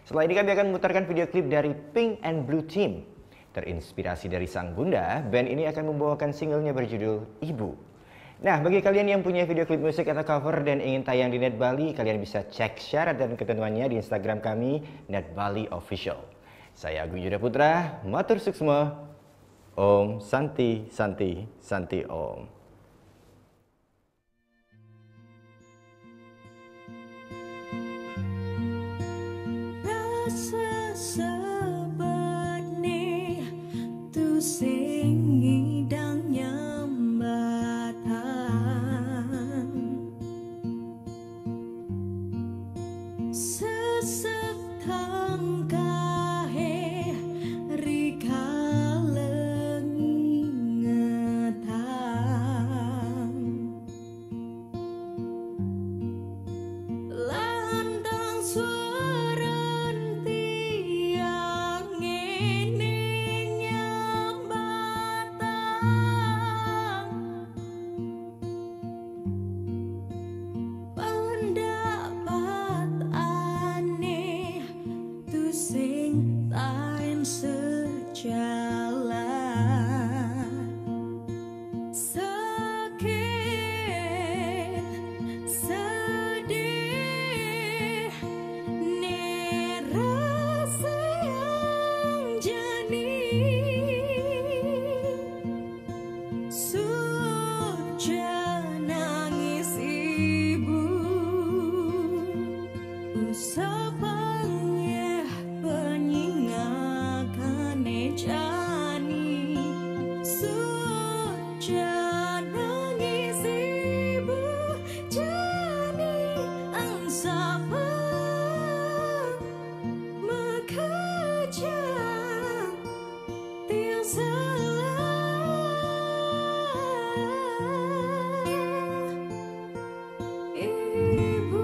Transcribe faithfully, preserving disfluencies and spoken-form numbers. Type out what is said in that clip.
Setelah ini kami akan memutarkan video klip dari Pink and Blue Team. Terinspirasi dari sang bunda, band ini akan membawakan singlenya berjudul Ibu. Nah, bagi kalian yang punya video klip musik atau cover dan ingin tayang di Net Bali, kalian bisa cek syarat dan ketentuannya di Instagram kami, Net Bali Official. Saya Agung Yuda Putra, matur suksma, Om Santi, Santi, Santi Om. Rasa sebetne tu sing ngidang nyambatan. Sesek tangkahe ri kaleng ingetan. Lantang suaran tiang ngene nyambatan. Pendapat aneh tu sing tain sejalan. Sakit, sedih, ne rasa yang jani. Suja nangis ibu. Usapang ya penyingakane jani. Suja nangis ibu jani. Ang sapa makajang tiang salah ibu.